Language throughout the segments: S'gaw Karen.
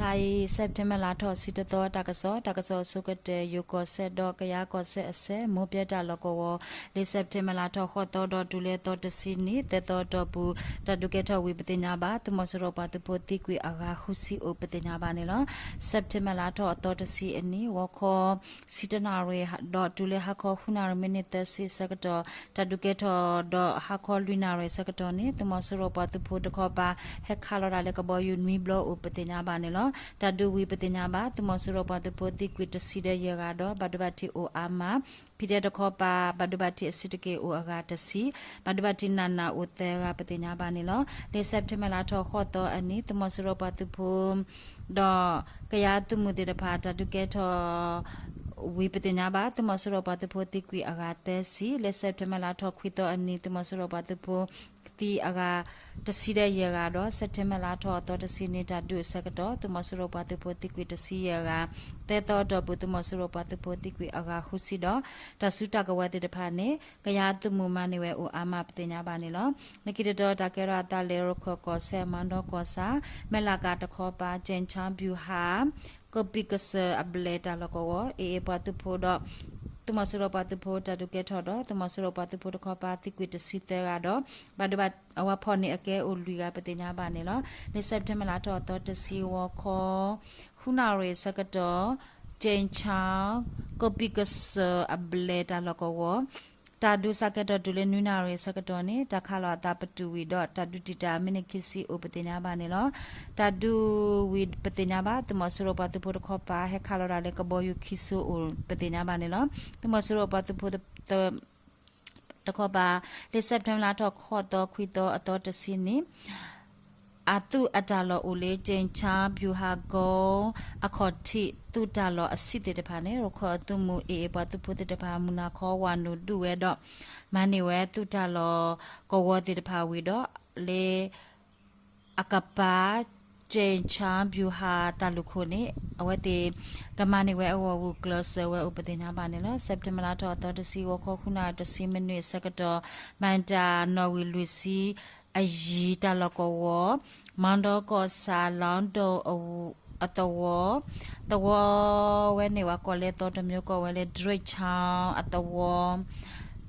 အံၤ September လါထီၣ်ဆံတသီ တၢ်ကစီၣ်, တၢ်ကစီၣ်အဆိကတၢၢ် ယိၤကီၢ်စဲၣ်ဒီးကယၤကီၢ်စဲၣ်အစဲး မိၢ်ပၢ်တၢ်လီၢ်ကဝီၤ, လၢ September လါထီၣ်ဃိးသီ ဒီးတုၤလၢသီတဆံနံၤ သၢသီအတီၢ်ပူၤ တၢ်ဒုးကဲထီၣ်ဝံၤ ပသ့ၣ်ညါဘၣ် သုးမီၤစိရိၤပှၤသုးဖိသံကွံာ်အဂၤဃုဆံအိၣ် ပသ့ၣ်ညါဘၣ်န့ၣ်လီၤ. September လါထီၣ်အသီတဆံအနံၤ ဂီၤခီ ဆံတနၣ်ရံၣ် ဒီးတုၤလၢဟါခီဃုနၣ်ရံၣ် မံးနံးသၢဆံအဆၢကတီၢ် တၢ်ဒုးကဲထီၣ်ဒီးဟါခီလွံၢ်နၣ်ရံၣ်အဆၢကတီၢ်န့ၣ် သုးမီၤစိရိၤပှၤသုးဖိတခီပၤ ဟဲခးလီၤတၢ်လၢကဘီယူၤနွံဘျီအိၣ် ပသ့ၣ်ညါဘၣ်န့ၣ်လီၤ. တၢ်ဒုးဝံၤ ပသ့ၣ်ညါဘၣ် သုးမီၤစိရိၤပှၤသုးဖိသံကွံာ်တဆံဒီးယဲၢ်ဂၤဒီး ဘၣ်ဒိဘၣ်ထံးအိၣ်အါမး ဖံးဒဲးတခီပၤ ဘၣ်ဒိဘၣ်ထံးအဆံးတက့ၢ်အိၣ်အဂၤတဆံ, ဘၣ်ဒိဘၣ်ထံးနးနးအိၣ်သၢဂၤ ပသ့ၣ်ညါဘၣ်န့ၣ်လီၤ. လၢ September လါထီၣ်ဃိးသီအနံၤ သုးမီၤစိရိၤပှၤသုးဖိ ဒီးကယၤသုးမုၢ်သ့ၣ်တဖၣ် တၢ်ဒုးကဲထီၣ်ဝံၤ ပသ့ၣ်ညါဘၣ် သုးမီၤစိရိၤပှၤသုးဖိသံကွံာ်အဂၤသၢဆံ, လၢ September လါထီၣ်ခွံသီအနံၤ သုးမီၤစိရိၤပှၤသုးဖိသံအဂၤတဆံဒီးယဲၢ်ဂၤဒီး September လါထီၣ်အသီတဆံနံၤ တၢ်ဒုးအဆၢကတီၢ် သုးမီၤစိရိၤပှၤသုးဖိသံကွံာ်တဆံယဲၢ်ဂၤ, သၢသီအတီၢ်ပူၤ သုးမီၤစိရိၤပှၤသုးဖိသံကွံာ်အဂၤဃုဆံဒီး တၢ်စုတၢ်ကဝဲၤသ့ၣ်တဖၣ်န့ၣ် ကယၤသုးမုၢ်မၤန့ၢ်ဝဲအိၣ်အါမး ပသ့ၣ်ညါဘၣ်န့ၣ်လီၤ. လၢခံတတီၤ တၢ်ကဲထီၣ်အသးလၢ ရခၢၣ်ကီၢ်စဲၣ် မၤဒီကီၢ်ဆၣ် မဲၢ်လးကၤတခီပၤ ကၠဲၣ်ဆၣ်ဗျူဟာ ကပံၢ်ကစၢၢ်အဘျဲၣ်တၢ်လီၢ်ကဝီၤ AA ပှၤသုးဖိဒီး သုးမီၤစိရိၤပှၤသုးဖိတၢ်ဒုးကဲထီၣ်ဒီး သုးမီၤစိရိၤပှၤသုးဖိတခီပၤသံကွံာ်တဆံသၢဂၤဒီး ဘၣ်ဒိဘၣ် အဝဲဖီၣ်န့ၢ်အကဲအိၣ်လွံၢ်ဂၤ ပသ့ၣ်ညါဘၣ်န့ၣ်လီၤ. လၢ September လါထီၣ်အသီတဆံဂီၤခီ ဃုနၣ်ရံၣ်အဆၢကတီၢ် ကၠဲၣ်ဆၣ် ကပံၢ်ကစၢၢ်အဘျဲၣ်တၢ်လီၢ်ကဝီၤ တၢ်ဒုးစးကဲထီၣ်တုၤလၢနွံနၣ်ရံၣ်အဆၢကတီၢ်န့ၣ် တၢ်ခးလီၤအသးပတုာ်ဝံၤဒီး တၢ်ဒုးတံာ်တာ်မံးနံးခံဆံအိၣ် ပသ့ၣ်ညါဘၣ်န့ၣ်လီၤ. တၢ်ဒုးဝံၤပသ့ၣ်ညါဘၣ် သုးမီၤစိရိၤပှၤသုးဖိတခီပၤ ဟဲခးလီၤတၢ်လၢကဘီယူၤခံစိၤအိၣ် ပသ့ၣ်ညါဘၣ်န့ၣ်လီၤ. သုးမီၤစိရိၤပှၤသုးဖိ တခီပၤ လၢ September လါထီၣ်ဃိးသီခွံသီအသီတဆံနံၤ အသုးအတၢ်လီၢ်အိၣ်လၢ ကၠဲၣ်ဆၣ် ဗျူဟာကုန်း အခီၣ်ထံး သုးတၢ်လီၢ်အဆံးသ့ၣ်တဖၣ်န့ၣ် ရခၢၣ်အသုးမုၢ် AA ပှၤသုးဖိသ့ၣ်တဖၣ် မုၢ်နၤခီဝၤနုာ်ဒုးဝဲဒီး မၤန့ၢ်ဝဲသုးတၢ်လီၢ်ကဝီၤသ့ၣ်တဖၣ်ဝံၤဒီး လၢ အကပၤ ကၠဲၣ်ဆၣ် ဗျူဟာ တၢ်လုၢ်ခိၣ်န့ၣ် အဝဲသ့ၣ် ကမၤန့ၢ်ဝဲအဂီၢ် ဂုာ်ကျဲးစၢးဝဲအိၣ် ပသ့ၣ်ညါဘၣ်န့ၣ်လီၤ. September လါထီၣ်အသီတဆံ ဂီၤခီ ဃုနၣ်ရံၣ်တဆံမံးနံးအဆၢကတီၢ် မၤတၢ်နီၣ်ဂံၢ်လွံၢ်ဆံအယံၤ တၢ်လီၢ်ကဝီၤ မၤဒီကီၢ်ဆၣ် လီၤဒိၣ်အသဝီ သဝီဝဲန့ၣ် ပှၤကိးလၢသီတမျိုး ကိးဝဲလၢ ဒြိၣ်ဆၣ်အသဝီ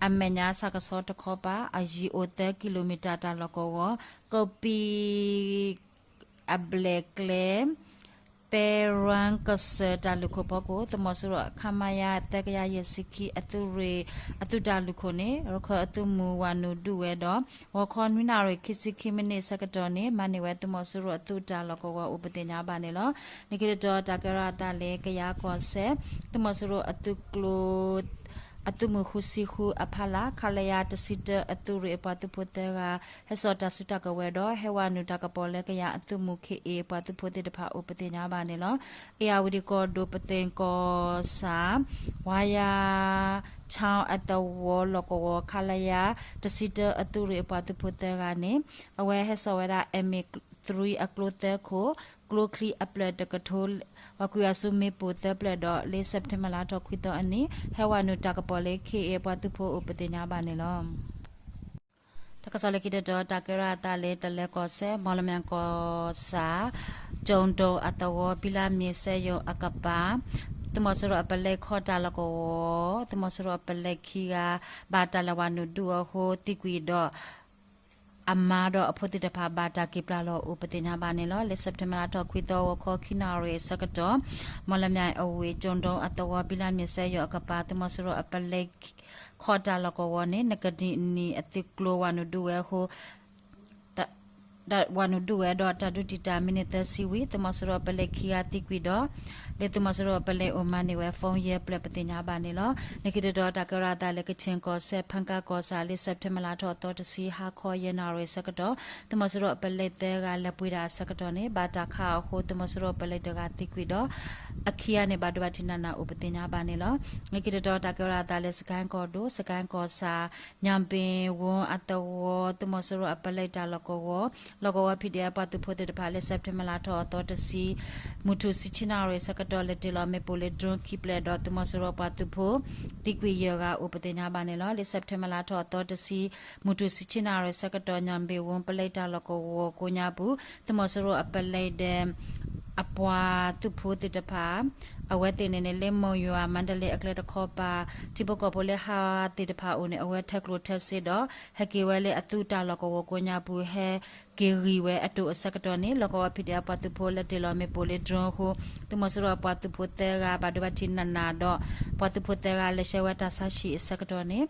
အမဲာ်ညါ ဆၣ်ကဆီတခီပၤ အယံၤအိၣ်သၢ kilometer တၢ်လီၢ်ကဝီၤ ကပံၢ် အဘျဲၣ်ကျဲ ပဲရၣ်ကစၢၢ် တၢ်လုၢ်ခိၣ်ဖီခိၣ် သုးမီၤစိရိၤ ခမရ သၢကယၤယဲၢ်ဆံခံ အသုးရ့ၣ် အသုးတၢ်လုၢ်ခိၣ်န့ၣ် ရခၢၣ်အသုးမုၢ်ဝၤနုာ်ဒုးဝဲဒီး ဂီၤခီနွံနၣ်ရံၣ်ခံဆံခံမံးနံးအဆၢကတီၢ်န့ၣ် မၤန့ၢ်ဝဲသုးမီၤစိရိၤအသုးတၢ်လီၢ်ကဝီၤအိၣ် ပသ့ၣ်ညါဘၣ်န့ၣ်လီၤ. လၢခံတတီၤ တၢ်ကဲထီၣ်အသးလၢ ကယၤကီၢ်စဲၣ် သုးမီၤစိရိၤအသုးကျိၤ အသုးမုၢ်ဃုဆံဃုအဖီလာ် ခလရ တဆံတၢ အသုးရ့ၣ်အပှၤသုးဖိသၢဂၤ ဟဲစိာ်တၢ်စုတၢ်ကဝဲၤဒီး ဟဲဝၤနုာ်တၢ်ကပီၤလၢ ကယၤအသုးမုၢ် ခ့ၣ်အ့ၣ် ပှၤသုးဖိသ့ၣ်တဖၣ်အိၣ် ပသ့ၣ်ညါဘၣ်န့ၣ်လီၤ. အ့ၣ်ယၣ်ဝတံၣ်ကီၢ်ဒိၣ် ပသ့ၣ်ကီၢ်ဆၣ် ဝါယၤ ဆၣ်အသဝီလီၢ်ကဝီၤ ခလရ တဆံတၢ အသုးရ့ၣ်အပှၤသုးဖိသၢဂၤန့ၣ် အဝဲဟဲစိာ်ဝဲဒၣ် MA three အကျိသၢခိၣ် ကျိချံအဖျၢၣ်တကထိ ပှၤကွံာ်အစုမ့ၣ်ပိၢ်သၢဖျၢၣ်ဒီး လၢ September လါထီၣ်ခွံသီအနံၤ ဟဲဝၤနုာ်တၢ်ကပီၤလၢ ခ့ၣ်အ့ၣ် ပှၤသုးဖိအိၣ် ပသ့ၣ်ညါဘၣ်န့ၣ်လီၤ. တၢ်ကစီၣ်လၢခံတတီၤ တၢ်ကဲထီၣ်အသးလၢ တလဲၤကီၢ်စဲၣ် မီၣ်လမၠဲၣ်ကီၢ်ဆၣ် ကၠိၣ်ဒိၣ်အသဝီ ဘံလါမ့ၤစဲယိၤအကပၤ သုးမီၤစိရိၤအပလဲခီၣ်တၢ်လီၢ်ကဝီၤ သုးမီၤစိရိၤအပလဲခံဂၤ ဘၣ်တၢ်လဲၤဝၤနုာ်ဒုးအဃိ သံကွံာ်ဒီး အမါဒီးအဖိသ့ၣ်တဖၣ် ဘၣ်တၢ်က့ၤပျၢ်လီၤအိၣ် ပသ့ၣ်ညါဘၣ်န့ၣ်လီၤ. လၢ September လါထီၣ်ခွံသီ ဂီၤခီခံနၣ်ရံၣ်အဆၢကတီၢ် မီၣ်လမၠဲၣ်အဝ့ၢ် ကၠိၣ်ဒိၣ်အသဝီ ဘံလါမ့ၤစဲယိၤအကပၤ သုးမီၤစိရိၤအပလဲခီၣ်တၢ်လီၢ်ကဝီၤန့ၣ် နကဒံၣ်နံၣ်အသုးကျိၤဝၤနုာ်ဒုးဝဲအဃိ ဝၤနုာ်ဒုးဝဲဒီး တၢ်ဒုးတံာ်တာ်မံးနံးသၢဆံဝံၤ သုးမီၤစိရိၤအပလဲခံဂၤသံကွံာ်ဒီး လၢသုးမီၤစိရိၤအပလဲအိၣ်မၤန့ၢ်ဝဲ phone ယဲၢ်ဖျၢၣ် ပသ့ၣ်ညါဘၣ်န့ၣ်လီၤ. လၢခံတတီၤ တၢ်ကဲထီၣ်အသးလၢ ကခ့ၣ်ကီၢ်စဲၣ် ဖၣ်ကၣ်ကီၢ်ဆၣ် လၢ September လါထီၣ်အသီတဆံ ဟါခီယဲၢ်နၣ်ရံၣ်အဆၢကတီၢ် သုးမီၤစိရိၤအပလဲသၢဂၤ လဲၤပှ့ၤတၢ်အဆၢကတီၢ်န့ၣ် ဘၣ်တၢ်ခးအဃိ သုးမီၤစိရိၤအပလဲတဂၤသံကွံာ်ဒီး အခံဂၤန့ၣ် ဘၣ်ဒိဘၣ်ထံးနးနးအိၣ် ပသ့ၣ်ညါဘၣ်န့ၣ်လီၤ. လၢခံတတီၤ တၢ်ကဲထီၣ်အသးလၢ စကဲၣ်ကီၢ်ဒိၣ် စကဲၣ်ကီၢ်ဆၣ် ညၣ်ဘ့ၣ်ဝူအသဝီ သုးမီၤစိရိၤအပလဲတၢ်လီၢ်ကဝီၤ လီၢ်ကဝီၤ PDF ပှၤသုးဖိသ့ၣ်တဖၣ်လၢ September လါထီၣ်အသီတဆံ မုၢ်ထူၣ်ဆံဆံနၣ်ရံၣ်အဆၢကတီၢ် လဲၤတ့ၢ်လီၤမ့ၣ်ပိၢ်လၢ drone ခံဖျၢၣ်ဒီး သုးမီၤစိရိၤပှၤသုးဖိ သံကွံာ်ယဲၢ်ဂၤအိၣ် ပသ့ၣ်ညါဘၣ်န့ၣ်လီၤ. လၢ September လါထီၣ်အသီတဆံ မုၢ်ထူၣ်ဆံဆံနၣ်ရံၣ်အဆၢကတီၢ် ညၣ်ဘ့ၣ်ဝူပလဲတၢ်လီၢ်ကဝီၤကိးညါပူၤ သုးမီၤစိရိၤအပလဲဒီး အပှၤသုးဖိသ့ၣ်တဖၣ် အဝဲသ့ၣ်န့ၣ်န့ၣ် လၢမိၢ်ယွၤမါတလ့အကျဲတခီပၤ ထံဖိကီၢ်ဖိလၢဟးသ့ၣ်တဖၣ်အိၣ်န့ၣ် အဝဲထၢကျိၣ်ထၢစ့ဒီး ဟဲက့ၤဝဲလၢအသုးတၢ်လီၢ်ကဝီၤကိးညါပူၤ ဟဲက့ၤဂံၢ်ဝဲအတိၢ်အဆၢကတီၢ်န့ၣ် လီၢ်ကဝီၤ ဖံးဒ့အပှၤသုးဖိလၢတ့ၢ်လီၤမ့ၣ်ပိၢ်လၢ drone အဃိ သုးမီၤစိရိၤအပှၤသုးဖိသၢဂၤ ဘၣ်ဒိဘၣ်ထံးနးနးဒီး ပှၤသုးဖိသၢဂၤလဲၤဆှၢဝဲတၢ်ဆါဟံၣ်အဆၢကတီၢ်န့ၣ်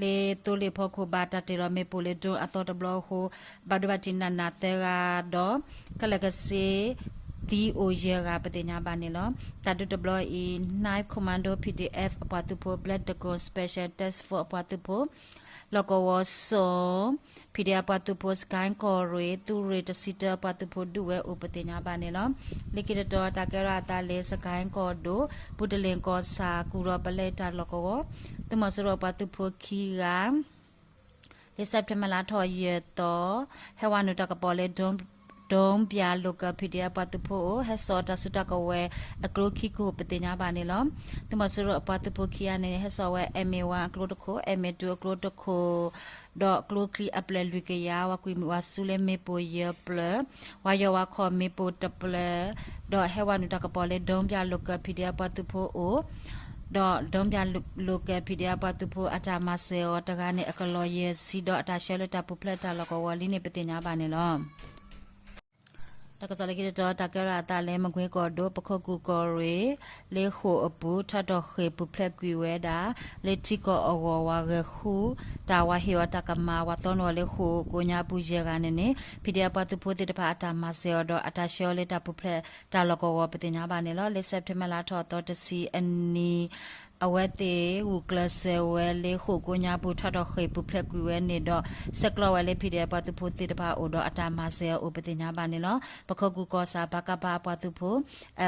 လၢသိလ့ၣ်ဖီခိၣ်ဘၣ်တၢ်တ့ၢ်လီၤမ့ၣ်ပိၢ်လၢ drone အသီတဘျီအဃိ ဘၣ်ဒိဘၣ်ထံးနးနးသၢဂၤဒီး ခဲလၢာ်ကဆ့ သံအိၣ်ယဲၢ်ဂၤပသ့ၣ်ညါဘၣ်န့ၣ်လီၤ. တၢ်ဒုးတဘျီအံၤ Knife Commando P D F အပှၤသုးဖိ Black Dragon Special Task Force အပှၤသုးဖိ လီၢ်ကဝီၤစိ ဖံးဒ့အပှၤသုးဖိ စကဲကီၢ်ရ့ၣ် သုးရ့ၣ်တဆံတၢအပှၤသုးဖိဒုးဝဲအိၣ်ပသ့ၣ်ညါဘၣ်န့ၣ်လီၤ. လၢခံတတီၤတၢ်ကဲထီၣ်အသးလၢ စကဲကီၢ်ဒိၣ် ပူၤတလ့ၣ်ကီၢ်ဆၣ် ကူၣ်ရီၤပလဲတၢ်လီၢ်ကဝီၤ သုးမီၤစိရိၤအပှၤသုးဖိခံဂၤ လၢ September လါထီၣ်ယဲၢ်သီ ဟဲဝဲနုာ်တၢ်ကပီၤလၢ ဒိဘျၢ local P D F အပှၤသုးဖိအိၣ် ဟဲစိာ်တၢ်စုတၢ်ကဝဲၤအကျိခံခိၣ်ပသ့ၣ်ညါဘၣ်န့ၣ်လီၤ. သုးမီၤစိရိၤအပှၤသုးဖိခံဂၤန့ၣ် ဟဲစိာ်ဝဲ M A one အကျိတခိၣ် M A two အကျိတခိၣ် ဒီးကျိချံအပျဲၢ်လွံၢ်ကယၤ ဝဲကွံာ်ဝဲဆူလၢမ့ၣ်ပိၢ်ယဲၢ်ပျဲၢ် ဝဲယီၤဝဲခီၣ်မ့ၣ်ပိၢ်တပျဲၢ် ဒီးဟဲဝဲနုာ်တၢ်ကပီၤလၢ ဒိဘျၢ local P D F အပှၤသုးဖိအိၣ် ဒီး ဒိဘျၢ local P D F အပှၤသုးဖိအတၢ်မၤစၢၤအီၤတဂၤန့ၣ် အကလီၢ်ယဲၢ်ဆံဒီးအတၢ်ဆှၢလၢတၢ်ပူၤဖျဲးတၢ်လီၢ်ကဝီၤလံန့ၣ် ပသ့ၣ်ညါဘၣ်န့ၣ်လီၤ. တၢ်ကစီၣ်လၢခံတတီၤ တၢ်ကဲထီၣ်အသးလၢ မကွ့ကီၢ်ဒိၣ် ပခိၣ်ကူၣ်ကီၢ်ရ့ၣ် လၢဃိာ်အပူၤ ထီၣ်ထီၣ်ဃ့ၢ်ပူၤဖျဲးကွံာ်ဝဲဒၣ် လၢထံကီၢ်အဂီၢ် ဝၤဂဲၤဃု တၢ်ဝၤဟ့ၣ်အီၤတၢ်ကမၣ် ဝၤသီနုာ်အီၤလၢဃိာ်ကိးညါပူၤယဲၢ်ဂၤန့ၣ်န့ၣ် ဖံးဒ့အပှၤသုးဖိသ့ၣ်တဖၣ်အတၢ်မၤစၢၤအီၤဒီးအတၢ်ဆှၢအီၤလၢတၢ်ပူၤဖျဲးတၢ်လီၢ်ကဝီၤပသ့ၣ်ညါဘၣ်န့ၣ်လီၤ. လၢ September လါထီၣ်အသီတဆံအနံၤ အဝဲသ့ၣ်ဂုာ်ကျဲးစၢးဝဲလၢဃိာ်ကိးညါပူၤ ထီၣ်ထီၣ်ဃ့ၢ်ပူၤဖျဲးကွံာ်ဝဲန့ၣ်ဒီး ဆဲးကျိးဝဲလၢ ဖံးဒ့အပှၤသုးဖိသ့ၣ်တဖၣ်အအိၣ်ဒီးအတၢ်မၤစၢၤအီၤအိၣ်ပသ့ၣ်ညါဘၣ်န့ၣ်လီၤ. ပခိၣ်ကူၣ်ကီၢ်ဆၣ် ပကဖ အပှၤသုးဖိ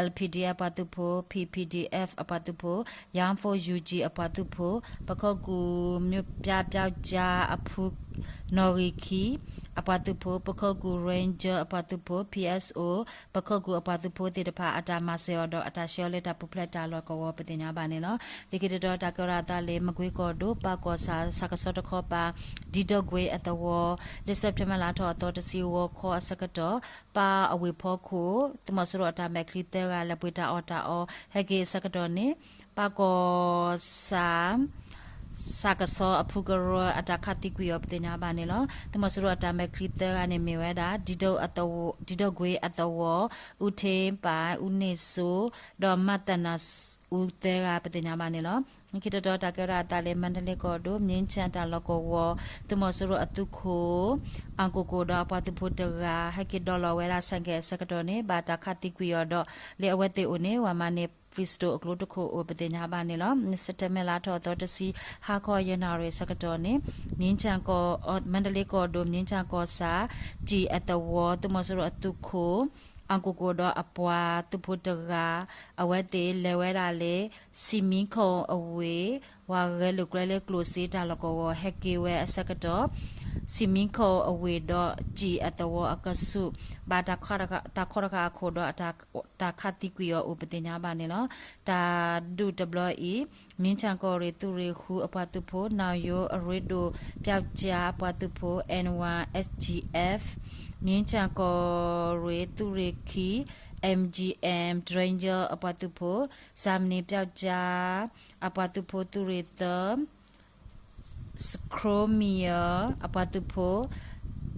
L P D F အပှၤသုးဖိ P P D F အပှၤသုးဖိ Young Force U G အပှၤသုးဖိ ပခိၣ်ကူၣ် မျိုးပြပြောက်ကျား အဖု နီၣ်ဂံၢ်ခံ အပှၤသုးဖိ ပခိၣ်ကူၣ် Ranger အပှၤသုးဖိ P S O ပခိၣ်ကူၣ်အပှၤသုးဖိသ့ၣ်တဖၣ်အတၢ်မၤစၢၤအီၤဒီးအတၢ်ဆှၢအီၤလၢတၢ်ပူၤဖျဲးတၢ်လီၢ်ကဝီၤပသ့ၣ်ညါဘၣ်န့ၣ်လီၤ. လၢခံတတီၤတၢ်ကဲထီၣ်အသးလၢ မကွ့ကီၢ်ဒိၣ် ပၢ်ကီၢ်ဆၣ် ဆၣ်ကဆီတခီပၤ ဒံဒိၣ်ကွ့အသဝီ လၢ September လါထီၣ်အသီတဆံဂီၤခီအဆၢကတီၢ် ပၢ်အဝ့ၢ်ဖီခိၣ် သုးမီၤစိရိၤအတၢ်မဲာ်ချံသၢဂၤ လဲၤပှ့ၤတၢ်အီၣ်တၢ်အီ ဟဲက့ၤအဆၢကတီၢ်န့ၣ် ပၢ်ကီၢ်ဆၣ် ဆၣ်ကဆီအဖုကရၢအတၢ်ခးသံကွံာ်အီၤပသ့ၣ်ညါဘၣ်န့ၣ်လီၤ. သုးမီၤစိရိၤအတၢ်မဲာ်ချံသၢဂၤန့ၣ်မ့ၢ်ဝဲဒၣ် ဒံဒိၣ်ကွ့အသဝီ အူထ့ပၢ် အူန့ၢ်စိ ဒီးမၢ်သနၢ်အူသၢဂၤပသ့ၣ်ညါဘၣ်န့ၣ်လီၤ. လၢခံတတီၤတၢ်ကဲထီၣ်အသးလၢ မါတလ့ကီၢ်ဒိၣ် မြင်းခြံတၢ်လီၢ်ကဝီၤ သုးမီၤစိရိၤအသုးခိၣ် အၣ်ကိၣ်ကိၣ်ဒီးအပှၤသုးဖိတဂၤ ဟဲက့ၤဒိးလီၤဝဲဒၣ် ဆိုင်ကယ် အဆၢကတီၢ်န့ၣ် ဘၣ်တၢ်ခးသံကွံာ်အီၤဒီး လၢအဝဲသ့ၣ်အိၣ်န့ၣ် ပှၤမၤန့ၢ် pistol အကျိတခိၣ်အိၣ်ပသ့ၣ်ညါဘၣ်န့ၣ်လီၤ. လၢ September လါထီၣ်အသီတဆံ ဟါခီယဲၢ်နၣ်ရံၣ်အဆၢကတီၢ်န့ၣ် မြင်းခြံကီၢ် မါတလ့ကီၢ်ဒိၣ် မြင်းခြံကီၢ်ဆၣ် ကၠံၣ်အသဝီ သုးမီၤစိရိၤအသုးခိၣ် အၣ်ကိၣ်ကိၣ်ဒီးအပှၤသုးဖိတဂၤ အဝဲသ့ၣ်လဲၤဝဲဒၣ်လၢ စံၣ်မံခိၣ်အဝ့ၢ် ပှၤဂဲၤလိာ်ကျဲလၢကျိၣ်စ့တၢ်လီၢ်ကဝီၤ ဟဲက့ၤဝဲအဆၢကတီၢ် စံၣ်မံခိၣ်အဝ့ၢ်ဒီးကၠံၣ်အသဝီအကဆူး ဘၣ်တၢ်ခီတခါအခိၣ်ဒီးတၢ်ခးသံကွံာ်အီၤအိၣ်ပသ့ၣ်ညါဘၣ်န့ၣ်လီၤ. တၢ်ဒုးတဘျီအံၤ မြင်းခြံကီၢ်ရ့ၣ်သုးရ့ၣ်ဃုအပှၤသုးဖိ နၣ်ယိအရ့ဒိၣ် ပျောက်ကျား အပှၤသုးဖိ N one S G F မြင်းခြံကီၢ်ရ့ၣ်သုးရ့ၣ်ခံ M G M Ranger အပှၤသုးဖိ ဇာမနံ ပျောက်ကျား အပှၤသုးဖိသုးရ့ၣ်သၢ စခရူမံယၢ အပှၤသုးဖိ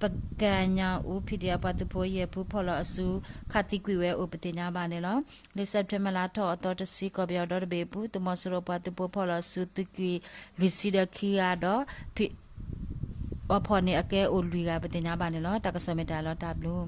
ပကညါအူ ဖံးဒ့အပှၤသုးဖိ ယဲၢ်ဖုဖီၣ်လီၤအစု ခးသံကွံာ်ဝဲအိၣ်ပသ့ၣ်ညါဘၣ်န့ၣ်လီၤ. လၢ September လါထီၣ်အသီတဆံ ကီၢ်ပယီၤဒီတဘ့ၣ်အပူၤ သုးမီၤစိရိၤပှၤသုးဖိဖီၣ်လီၤအစု သံကွံာ်လွံၢ်ဆံဒီးခံဂၤဒီး အီၤဖီၣ်န့ၢ်အကဲအိၣ်လွံၢ်ဂၤပသ့ၣ်ညါဘၣ်န့ၣ်လီၤ. တၢ်ကစီၣ်မ့ၢ်တၢ်လီၤတၢ်ဘျုး